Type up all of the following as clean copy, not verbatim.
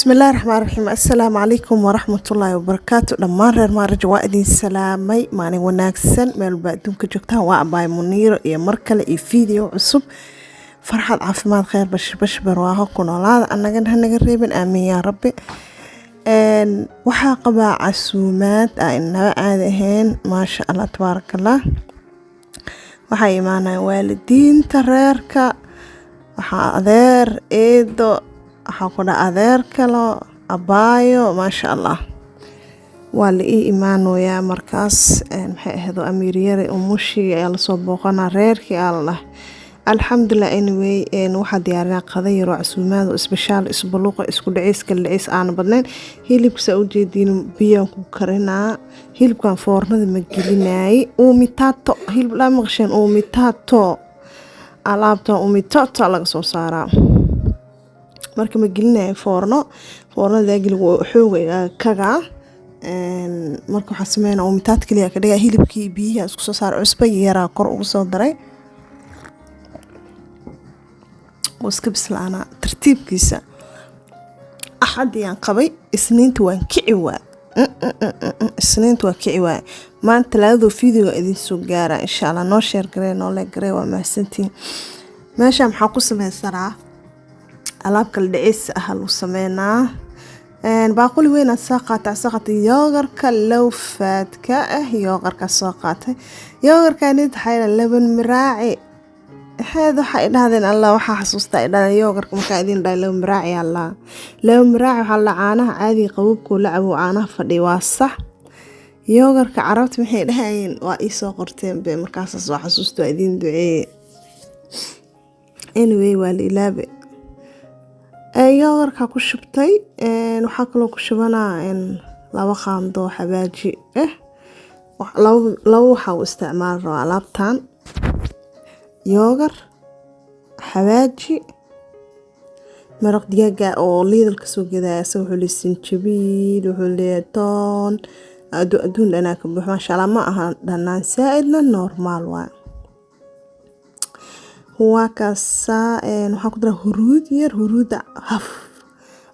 Bismillahi raxmaan raxiim. Assalaamu calaykum waraxmatullaahi wabarakaatu. Dhammaan reer Maarajo waa idin salaamay. Maalin wanaagsan meel walba adduunka joogtaan. Waa Abaay Muniiro iyo mar kale iyo video cusub. Farxad, caafimaad, kheyr, bash bash, barwaaqo ku noolaada, annagana hanaga reebin, aamiin yaa rabbi. Waxaa qabaa casuumaad aan inaba caadi ahayn, maasha Allah, tabaarakallah. Waxaa imaanaya waalidiinta reerka, waxaa adeer, eedo, waxaa ku dha adeer kalo, abaayo, maasha Allah, waa la ii imaanayaa. Markaas maxay ahayd, amiiryare umushii ayaa lasoo booqanaa, reerkii aa la dhahay. Alxamdulilah. Anyway, waxaa diyaarinaa qada yaroo casuumaad oo isbashaal, isbaluuqa, isku dhaciis, kala dhaciis aana badnayn. Hilibka saa ujeediin biyaan ku karinaa. Hilibkan foornada ma gelinaayay. Uumitato hilib laa maqasheen, uumitato alaabtan uumitato laga soo saaraa. Marka ma gelinayo foorno, foornada geli xooga kagaa. Marka waxaa sameynaa uumitaad kaliya ka dhigaa. Hilibkii biyihi isku soo saar, cusbo yaraa kor ugu soo daray, wuu iska bislaanaa tartiibkiisa. Axadiyaan qabay, Isniinta waan kici waa, Isniinta waa kici waay. Maanta Talaadadoo videoga idin soo gaaraa, insha Allah. Noo share garee, noo like garee, waa mahadsantihiin. Meesha maxaa ku sameysanaa? Alaab kala dhiciis ah lagu sameynaa. Baaquli weyn aad soo qaatay, soo qaatay yogurtka low fatka ah, yogurtka soo qaatay. Yogurtkanid waxaa laban miraaci xeed waxay dhahdeen, Allah, waxaa xasuustaa ay dhahdeen yogurtka markaa idin dhahay laba miraaci. Allah, laba miraaci waxaa la caanaha caadiga qabobkoo la cabo, caanaha fadhiya, waa sax. Yogurtka Carabta maxay dhahayeen? Waa iisoo qorteen be, markaasaas waa xasuusta, waa idin duceeye. Anyway, waa la ilaabe. Yogurtka ku shubtay. Waxaa kaloo ku shubanaa 2 qaando xawaaji ah. Laba waxaa u isticmaali rabaa alaabtan: yogurt, xawaaji, maraq digaaga oo Lidl kasoo gadaya. Isaga wuxuu leeyahay sanjabiil, wuxuu leeyahay toon, adduun dhanaa ka buux, maasha Allah. Ma aha dhanaan saa-idna, normal waay. Waa kaasaa. Waxaa ku daraa huruud yar, huruuda haf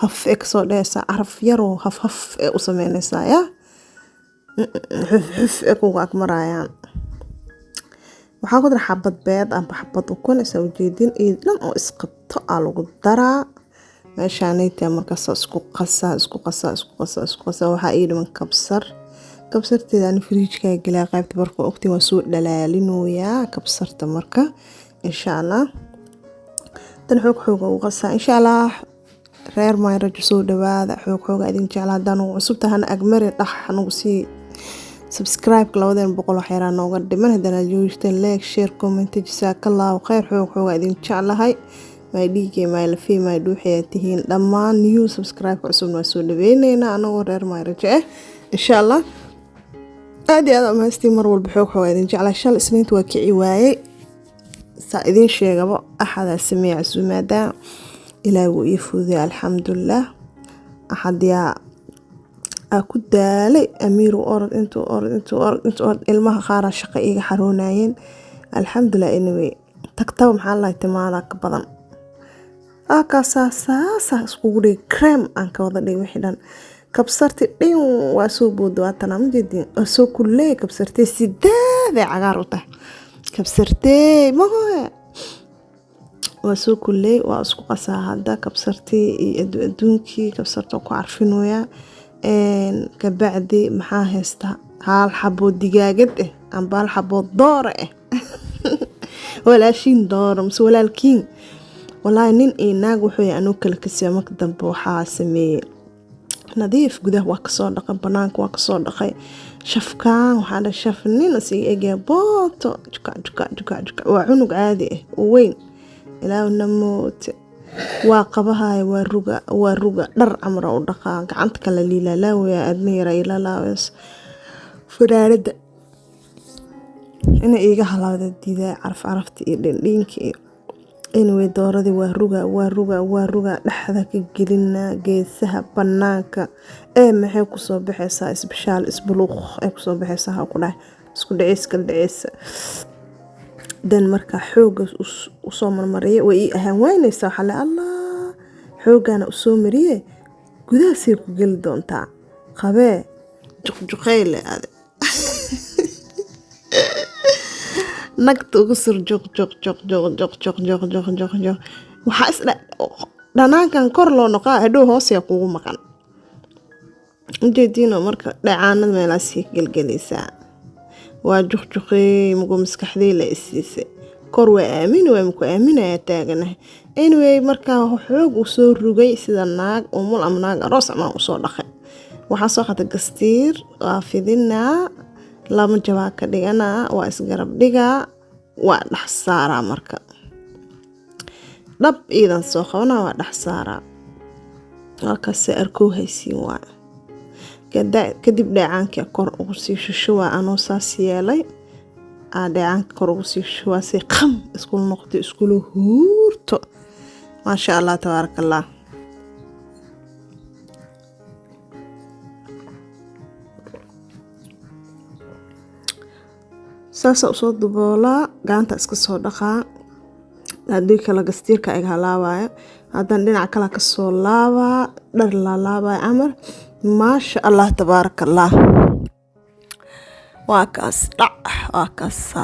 haf ee kasoo dhehaysaa, caraf yaroo haf haf ee u sameynaysaa, ya xuf xuf ee kuga agmarayaan. Waxaa ku dara xabad beed amba xabad ukun, isaa ujeedin, iyo dhan oo isqabto aa lagu daraa meeshaanayta. Markaas isku qasaa, isku qasaa, isku qasaa, isku qasaa. Waxaa ii dhiman kabsar. Kabsarteeda ani fridge-kaa gelaa qaybta barka, ogtiin, waa soo dhalaalinoyaa kabsarta. Marka insha Allah tan xoog xooga u qasaa, insha Allah. Reer Mayrajo, soo dhawaada, xoog xooga idin jecla. Haddaan ugu cusub tahana, agmari dhax nagu sii subscribe. 200 wax yaraa nooga dhiman. Haddana joogteen, like, share, comment, jazaakallaahu khayr. Xoog xooga idin jeclahay. My dhiigay, my lafey, my dhuuxayaa tihiin dhammaan. New subscribe cusubna waa soo dhaweyneynaa anagoo reer Mayrajo ah, insha Allah. Aad iyo aad umahastiin mar walba, xoog xooga idin jeclahay. Shal Isniinta waa kici waayey, saa idiin sheegaba. Axadaa sameeya casuumaada, Ilaah wuu ii fududay, alxamdulilah. Axadyaa aa ku daalay, amiiru orod, intuu orod, intuu orod, intuu orod, ilmaha qaaraa shaqo iiga xaroonayeen, alxamdulilah. Anyway, tagtaba maxaa lahay, timaadaa ka badan. Akaasaa saasaa iskugu dhigay, cream aan ka wada dhigay wixii dhan. Kabsarti dhin waa soo booda, waatana ma jeedin, waa soo kulleey kabsartee, sideeday cagaar u tahay kabsartee mahoye. Waa soo kulleey, waa isku qasaa hadda kabsartii iyo adduunkii, kabsarta ku carfinoyaa. Kabacdi maxaa haystaa? Hal xaboo digaagad ah amba hal xaboo doora ah, walaashiin dooro mise walaalkiin. Walaahi nin iyo naag wuxuu yahay anuu kala kasiya. Marka dambe waxaa sameeyey nadiif, gudaha waa kasoo dhaqay, banaanka waa kasoo dhaqay. Shafkaan waxaa dha shaf nin isiga egyaa, booto jukac jukac jukac jukac, waa cunug caadi ah oo weyn. Ilaahu namoote, waa qabahaya, waa ruga, waa ruga, dhar camra u dhaqaa, gacanta kala liilalaawaya, aadna yara ilaalaaweys fanaanada inay iiga halaawda diidaa, caraf carafta iyo dhindhiinka iyo. Anyway, dooradii waa ruga, waa ruga, waa ruga, dhexda ka gelinaa, geesaha, banaanka ee maxay kusoo baxaysaa? Isbishaal isbuluuq ay kusoo baxaysaa, ha ku dhahay isku dhaceys, kala dhaceysa. Dan markaa xooga usoo marmariya, way ii ahaan waynaysaa. Waxaa le Allah xoogana usoo mariye. Gudahaasay ku geli doontaa. Qabee juqjuqeyle ade. Nagta ugu sur juq juq juq juq juq juq juq juq juq juq. Waxaa is dhanaankan kor loo noqaa, hadhow hoosyaa kugu maqan. Ujeediino marka dheecaanada meelaasii gelgelaysaa. Waa juqjuqeey mugo maskaxdii la isiisay. Kor waa aamini, waa maku aaminayaa taaganahay. Anyway, markaa xoog uu soo rugay sida naag umul ama naag aroos ama usoo dhaqay. Waxaa soo qaatay gastiir, waa fidinaa, lama jabaa ka dhiganaa, waa isgarab dhigaa, waa dhex saaraa. Marka dhab iidan soo qabanaa, waa dhex saaraa. Halkaasee arkoo haysiin waa. Kadib dheecaankii kor ugu sii shushuwaa, anoo saas yeelay. Dheecaanka kor ugu sii shushuwaa si qam iskula noqoto, iskula huurto. Maasha Allah, tabaaraka Allah. Saasa usoo daboolaa, gacanta iska soo dhaqaa. Haddii kale gastiirka iga halaabaayo. Haddana dhinac kale kasoo laabaa, dhar laalaabaya camar. Maasha Allah, tabaaraka Allah. Waa kaas dhac, waa kaasa.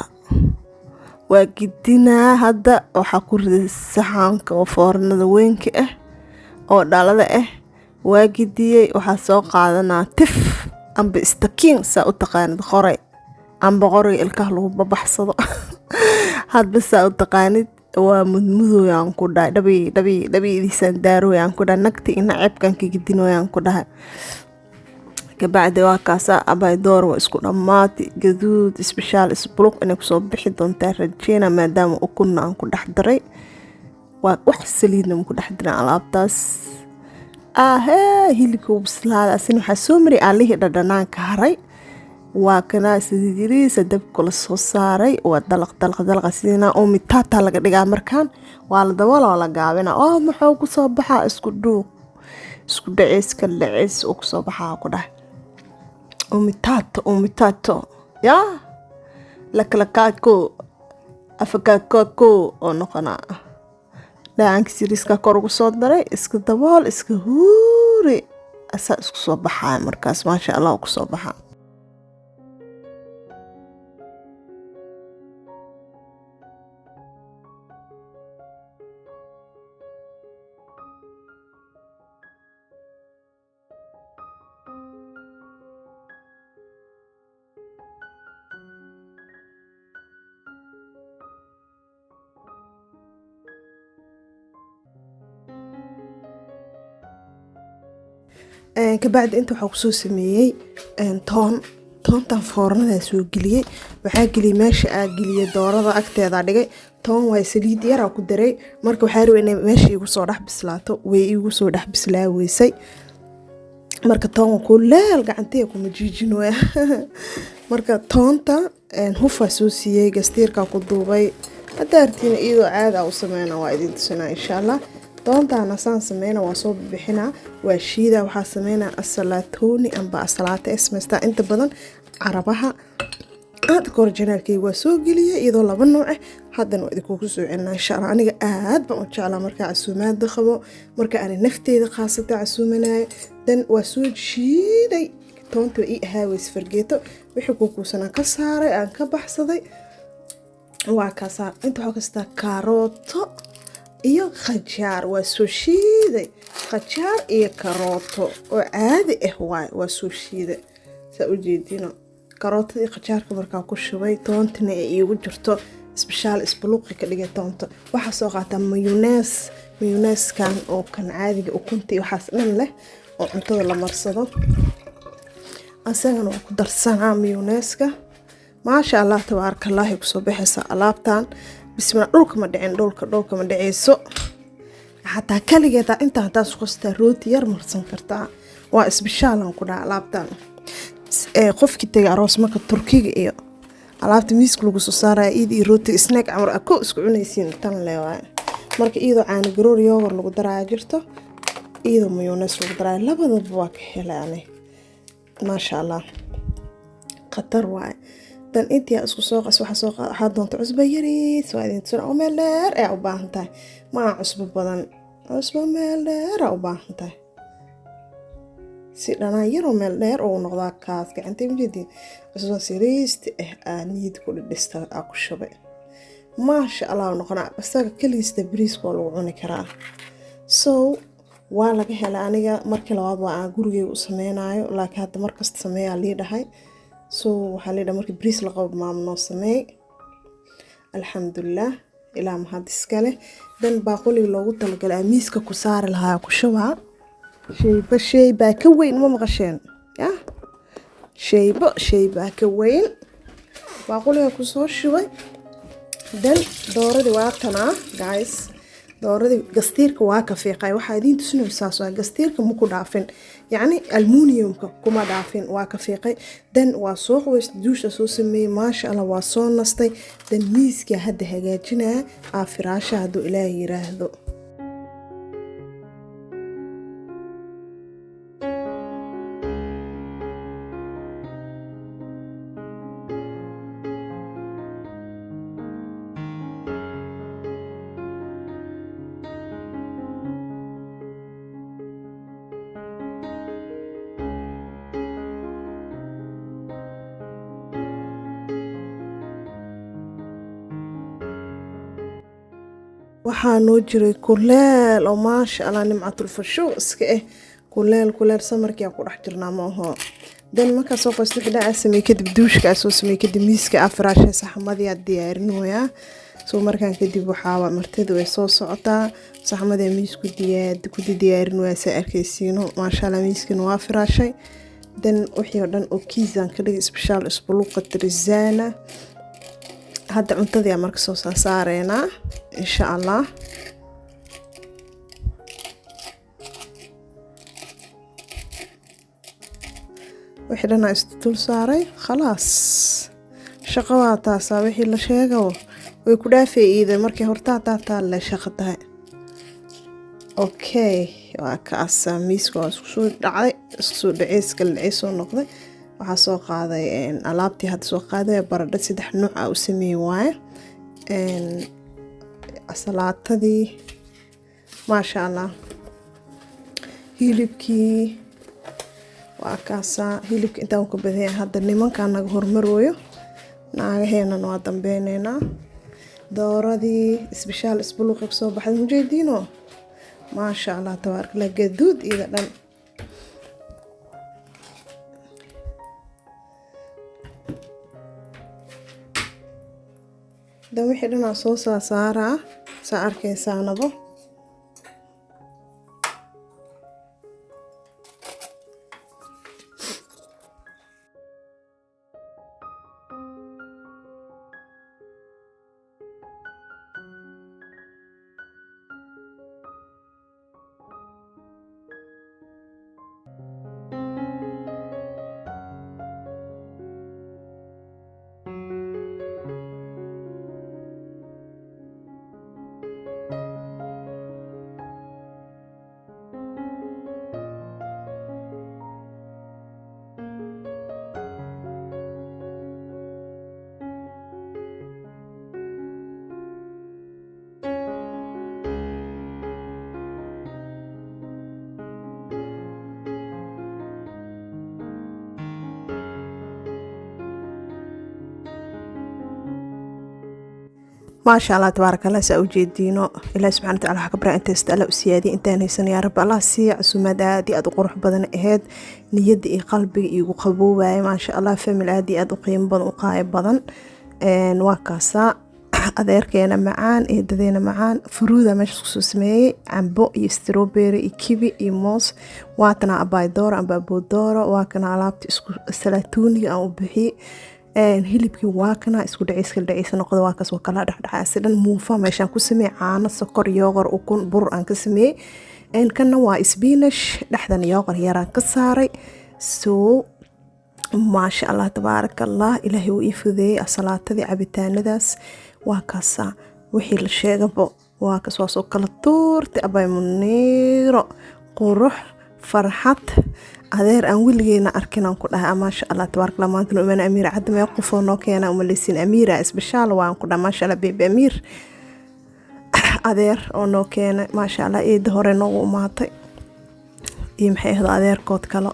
Waa gidinaa. Hadda waxaa ku riday saxanka oo foornada weynka ah oo dhalada ah. Waa gidiyey. Waxaa soo qaadanaa tif amba istakiin, saa u taqaanid, qoray amba qoriga ilkaha lagu babaxsado, hadba saa u taqaanid. Waa mudmudooyaan ku dhahay, dhabi dhabi dhabidiisaan daarooyaan ku dhahay, nagti ina ceebkan ka gidinooyaan ku dhahay. Kabacdi waa kaasa abay door, waa isku dhammaati. Gaduud isbishaal isbuluq inay kusoo bixi doontaa rajeyna, maadaama ukunna aan ku dhex daray. Waa wax saliidna ma ku dhex dirin alaabtaas. Ahee, hilibka uu bislaada, asina waxaa soo mariyay aalihii dhadhanaanka haray. Waa kanaa saliid yariisa dabka la soo saaray, waa dalaq dalaq dalaqa sidina oo mitaata laga dhigaa. Markaan waa la daboola, waa la gaabina oo muxuu kusoo baxaa isku dhuuq, isku dhaceys, ka dhaceys uu kusoo baxaa ku dhahay. Umitato umitato yaa lakalakaako afakaakako oo noqonaa. Dhacanka siriiska kor ugu soo daray, iska dabool, iska huuri, asaa isku soo baxaa markaas. Maasha Allah, uu kusoo baxaa. Kabacdi inta waxaa kusoo sameeyey toon. Toontan foornada soo geliyey, waxaa geliyey meesha aa geliyey doorada agteeda dhigay. Toon waay, saliid yaraa ku daray. Marka waxaa rabay inay meesha iigu soo dhex bislaato, way iigu soo dhex bislaaweysay. Marka toon kuleel gacantiya kuma jiijinooya. Marka toonta hufaa soo siiyey, gastiirkaa ku duubay. Haddaa artiina iyadoo caada u sameyna waa idin tusinaa insha Allah. Toontaana saan sameyna, waa soo bixinaa, waa shiida. Waxaa sameynaa asalaatooni amba asalaate samaystaa inta badan carabaha. Aad kahor janaalkeyga waa soo geliyay iyadoo laba nooc ah, haddana waa idinkugu soo celinaa insha Allah. Aniga aad baan u jeclaa markaa casuumaada qabo, marka ani nafteeda khaasata casuumanayo. Dan waa soo shiiday toonta, waa ii ahaaweys fargeeto wixii kukuusanaa ka saaray, aan ka baxsaday. Waa kaasaa. Inta waxaa kastaa kaarooto iyo khajaar, waa soo shiiday. Khajaar iyo karooto oo caadi ah waay, waa soo shiiday saa ujeedino. Karootada iyo khajaarka markaa ku shubay, toontina ay iigu jirto, isbishaal isbuluuqi ka dhigay toonta. Waxaa soo qaataa mayunees, mayuneeskan oo kan caadiga ukunta iyo waxaas dhan leh oo cuntada la marsado, asagana waa ku darsanaa mayuneeska. Maasha Allah, tabaaraka Allah, kusoo baxaysa alaabtan. Bismillah, dhulka ma dhicin, dhulka dhulka ma dhicayso xataa kaligeeda. Intaa hadaa isku rooti yar marsan kartaa, waa isbishaalan ku dhaha alaabtan. Qofkii tagay aroos marka Turkiga iyo alaabta miiska lagu soo saaraya, iyada iyo rootiga snack camar ko isku cunaysiin tan le waaye. Marka iyadoo caano garoor yogurt lagu daraya jirto, iyadoo mayunees lagu daraya, labadaba waa ka helay ani. Maasha Allah, khatar waaye. Dan intii isku soo qas, waxaa soo waxaa doonta cusbo yariis, waa idin tusin oo meel dheer ayaa u baahan tahay. Ma aha cusbo badan, cusbo meel dheer aa u baahan tahay. Si dhanaan yaroo meel dheer oo noqdaa kaas gacantay majeedin. Cusbadaas yariista ah aa niyad ku dhidhista aa ku shubay. Maasha Allah noqonaa. Isaga keligiista bariiska waa lagu cuni karaa. So waa laga helay. Aniga markii labaad waa aan gurigeyga u sameynayo, laakiin hadda markasta sameeyaa lii dhahay. So waxaa lii dhahay markii bariis la qabo, maama noo sameey. Alxamdulilah, ilaa mahad iskale. Dan baaquliga loogu talagalay miiska ku saari lahaa ku shubaa. Shayba shay baa ka weyn, ma maqasheen? Ya, shaybo shay baa ka weyn. Baaquliga kusoo shubay. Dan dooradii waa tanaa, guys. Dooradii gastiirka waa ka fiiqay. Waxaa idiin tusinaysaas waa gastiirka ma ku dhaafin, yacni aluminiumka kuma dhaafin, waa ka fiiqay. Dan waa soo qubaystay, duusha soo sameeyey, maasha Allah, waa soo nastay. Dan miiskaa hadda hagaajinaya aa firaasha, hadduu Ilaahay yiraahdo. Waxaa noo jiray kuleel oo maasha Allah, nimcatul fashuuq iska ah, kuleel kuleel. Samarkii aan ku dhex jirnaa, ma aho? Dan markaa soo qoysta, wixii dhan aa sameeyey kadib, duushka aa soo sameeyey kadib, miiska aa firaashay, saxamadii aa diyaarinooyaa. So markaan kadib waxaaba martida way soo socotaa, saxamadii miisku diyaar ku diyaarinooyaa, saa arkaysiino. Maasha Allah, miiskana waa firaashay. Dan wixii oo dhan oo kiisaan ka dhigay special isbuluuqa trizana. Hadda cuntadii aa marka soo saareynaa, insha Allah. Wixii dhan aa isdul saaray, khalaas, shaqo waa taasaa. Wixii la sheego way ku dhaafay iida markay hortaa taataa le shaqo tahay. Okay, waa kaasa. Miiska waa isku soo dhacday, isku soo dhaceys kala dhaceys soo noqday. Waxaa soo qaaday alaabtii hadda soo qaaday. Baradho saddex nuuc ah u sameeyey waaye, salaatadii, maasha Allah, hilibkii waa kaasaa. Hilibka intaan ka badanya hadda nimankaa naga hormarooyo, naagaheenana waa dambeyneynaa. Dooradii isbishaal isbuluuqi kusoo baxday, mujeediino, maasha Allah, tabaarakallah, gaduud iyada dhan. Dan wixii dhanaa soo saasaaraa, saa arkaysaanabo. Maasha Allah, tabaaraka Allah. Saa ujeediino, Ilahi subxana watacala waxaa ka baraa intaysta Alla u siyaadiya, intaan haysan yaa Rabbi Allah siiya. Casuumaad aad iyo aad u qurux badan ahayd, niyadda iyo qalbiga iigu qaboobaya. Maasha Allah, family aad iyo aad u qiimo badan, u qaayo badan. Waa kaasaa adeerkeena macaan, eedadeena macaan. Furuuda meeshaas kusoo sameeyey, cambo iyo strawberry iyo kiwi iyo moos. Waatana abaydooro amba abodooro. Waa kana alaabta isku salaatuuniga aan u bixiyey. Hilibkii waa kana isku dhaciis kala dhaciis noqda, waa kaas, waa kala dhexdhexaa si dhan. Muufa meeshaan ku sameeyey, caano, sokor, yogurt, ukun, bur aan ka sameeyey. Kana waa spinach, dhexdan yogurt yaraan ka saaray. So maasha Allah, tabaaraka Allah, Ilaahay wuu ii fudeeyey. Asalaatadii, cabitaanadaas waa kaasaa. Wixii la sheegabo waa kas, waa soo kala tuurtay. Abay Muniiro, qurux, farxad, adeer aan weligeena arkin aan ku dhahay. Maasha Allah, tabaaraka Allah. Maanta imaan Amiir cadda mee qofoo noo keena umaleysin. Amiira isbishaal waan ku dhahay. Maasha Allah, baby Amiir adeer oo noo keenay. Maasha Allah, eeda hore noogu umaatay iyo maxay ahdo adeerkood kalo.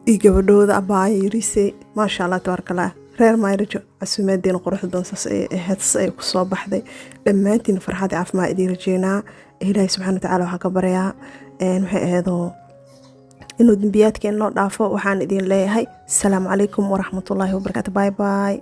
Iyo gabadhooda abaayo yariisey, maasha Allah, tabaarkallah. Reer Mayrajo, casuumaaddeena quruxda badan saas ayay ahayd, saas ayay kusoo baxday. Dhammaantiin farxad iyo caafimaad idiin rajeynaa. Ilaahay subxaana watacaala waxaa ka baryaa, maxay ahaydoo, inuu dembiyaadkeen noo dhaafo. Waxaan idin leeyahay asalaamu calaykum waraxmatullaahi wabarakaatu. Bye bye.